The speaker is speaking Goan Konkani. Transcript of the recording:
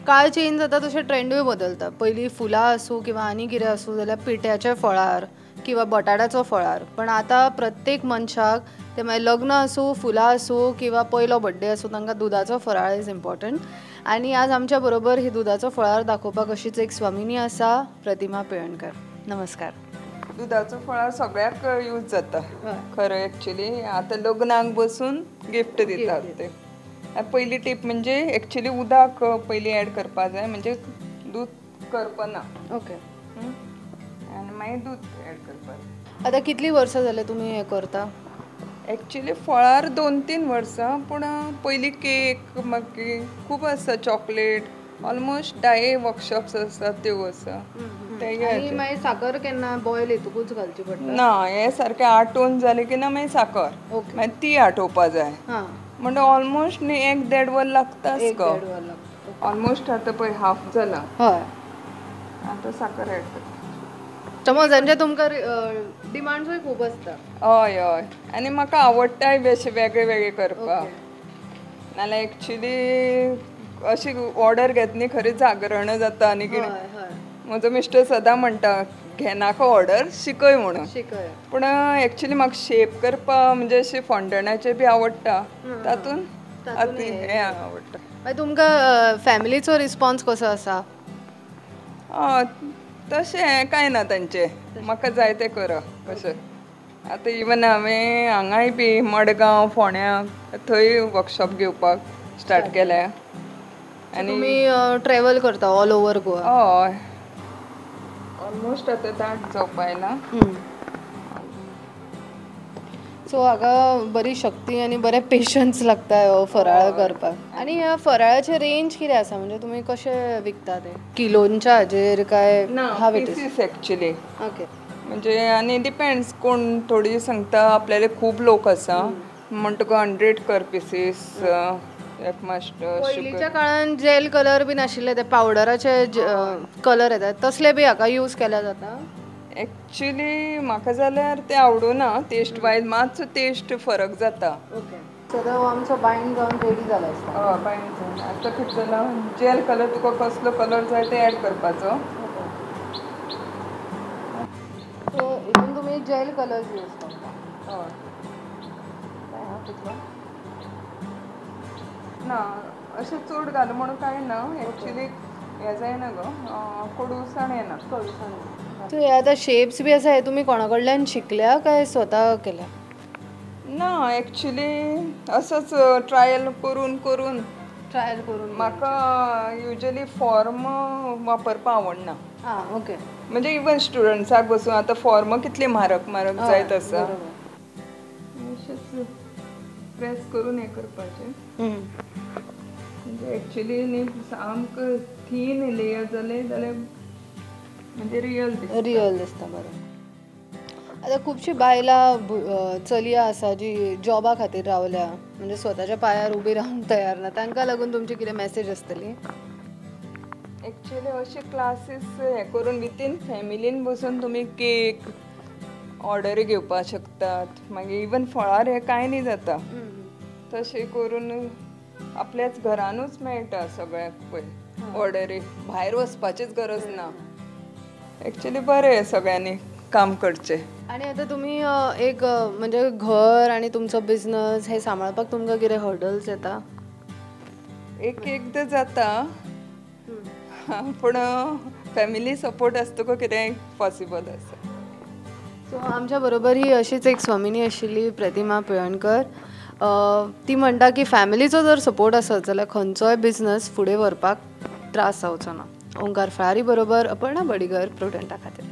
काळ चेंज जाता तशें ट्रेंडूय बदलता. पयलीं फुलां आसूं किंवा आनी कितें आसूं जाल्यार पिठ्याच्या फळार किंवा बटाट्याचो फळार, पण आतां प्रत्येक मनशाक ते मागीर लग्न आसूं, फुलां आसूं किंवा पयलो बड्डे आसूं, तांकां दुदाचो फराळ is important. आनी आज आमच्या बरोबर ही दुदाचो फळार दाखोवपाक अशीच एक स्वामिनी आसा, प्रतिमा पिळर्णकर. नमस्कार. दुदाचो फळार सगळ्याक यूज जाता खरें. एक्चुली आतां लग्नाक बसून गिफ्ट दितात ते. पयली टीप म्हणजे एक्चुली उदक पयलीं एड करपा जाय, म्हणजे दूद करपना. ओके. आनी मागीर दूद एड करपा जाय. आतां कितलीं वर्सां जालें तुमी हें करता? एक्चुली फळार 2-3 वर्सां, पूण पयलीं केक मागीर खूब आसा, चॉकलेट, ऑलमोस्ट 10 वर्कशॉप्स आसात त्यो आसा. मागीर साकर केन्ना बॉयल हेतुकूच घालची पडटा? ना, हे सारकें आटोवन जालें की ना मागीर साकर, मागीर ती आटोवपा जाय. म्हणजे ऑलमोस्ट न्ही 1-1.5 वर लागताच गो. ऑलमोस्ट आतां पळय हाफ जाला. हय, आतां साकर एड करता. समज तुमकां डिमांड्सूय खूब आसता. हय हय, आनी म्हाका आवडटाय बी अशें वेगळे वेगळे करपाक. नाल्यार एक्चुली अशी ऑर्डर घेत न्ही, खरी जागरण जाता. आनी कितें, म्हजो मिस्टर सदां म्हणटा घेनाका ऑर्डर, शिकय म्हणून. शिकय. पूण एक्चुली म्हाका शेप करपाक म्हणजे अशें फोंडणाचें बी आवडटा, तातूंत हें आवडटा. मागीर तुमकां फॅमिलीचो रिस्पॉन्स कसो आसा? तशें हें कांय ना तांचें, म्हाका जाय तें करप कशें. आतां इवन हांवें हांगाय बी मडगांव, फोंड्या थंय वर्कशॉप घेवपाक स्टार्ट केल्या. आनी तुमी ट्रॅवल करता ऑल ओवर गोवा? हय, ऑलमोस्ट आतां दाट जावपा आयला. सो हाका बरी शक्ती आनी बरें पेशन्स लागता हो फराळ करपाक. आनी ह्या फराळाचे रेंज कितें आसा, म्हणजे तुमी कशे विकता ते? किलोंच्या हाजेर काय? ना, पिसीस एक्चुली. ओके. म्हणजे आनी डिपेंड्स, कोण थोडी सांगता आपल्याले खूब लोक आसा म्हणटकच 100 कर पिसीस. मास्टर पयलींच्या काळान जेल कलर बी नाशिल्ले, ते पावडराचे कलर येतात, तसले बी हाका यूज केल्यार जाता? एक्चुली म्हाका जाल्यार ते आवडना, टेस्ट वायज मातसो टेस्ट फरक जाता. ओके. सो आमचो बायंड जावन रेडी जाला आसता. हय, बायंड जावन आतां कितें जालां, जेल कलर तुका कसलो कलर जाय ते एड करपाचो. सो हितून तुमी जेल कलर्स यूज करता? हय. कितलो ना, अशें चड घाल म्हणून कांय ना. एक्चुली हें जायना गो, कडुसाण येना. कडुसाण. सो हे आतां शेप्स बी आसा, हे तुमी कोणा कडल्यान शिकल्या काय स्वता केल्या? ना, एक्चुली असोच ट्रायल करून करून. ट्रायल करून. म्हाका युजली फॉर्म वापरपाक आवडना. आं, ओके. म्हणजे इवन स्टुडंट्साक बसून आतां फॉर्म कितले म्हारग म्हारग जायत आसा, अशेंच प्रेस करून हें करपाचें. म्हणजे एक्चुली न्ही सामकें थीन लेयर जालें जाल्यार म्हणजे रियल दिसता. रियल दिसता. बरें. आतां खुबशीं बायलां, चलयां आसा जी जॉबा खातीर रावल्या, म्हणजे स्वताच्या पांयार उबी रावंक तयार ना, तांकां लागून तुमची कितें मॅसेज आसतली? एक्चुली अशे क्लासीस हें करून विथीन फॅमिलीन बसून तुमी केक ऑर्डरी घेवपाक शकतात. मागीर इवन फळार हें कांय न्ही जाता, तशें करून आपल्याच घरानूच मेळटा सगळ्याक पळय ऑर्डरी, भायर वचपाचीच गरज ना. एक्चुली बरें सगळ्यांनी काम करचें. आनी आतां तुमी एक म्हणजे घर आनी तुमचो बिजनस हे सांबाळपाक तुमकां कितें हर्डल्स येता? एक एकदां जाता, पूण फॅमिली सपोर्ट आसतकच कितेंय पॉसिबल आसा. सो आमच्या बरोबर ही अशीच एक स्वामिनी आशिल्ली, प्रतिमा पिळर्णकर. ती म्हणटा की फॅमिलीचो जर सपोर्ट आसत जाल्यार खंयचोय बिजनस फुडें व्हरपाक त्रास जावचो ना. ओंकार फळारी बरोबर अपर्णा बडिगर, प्रुडंटा खातीर.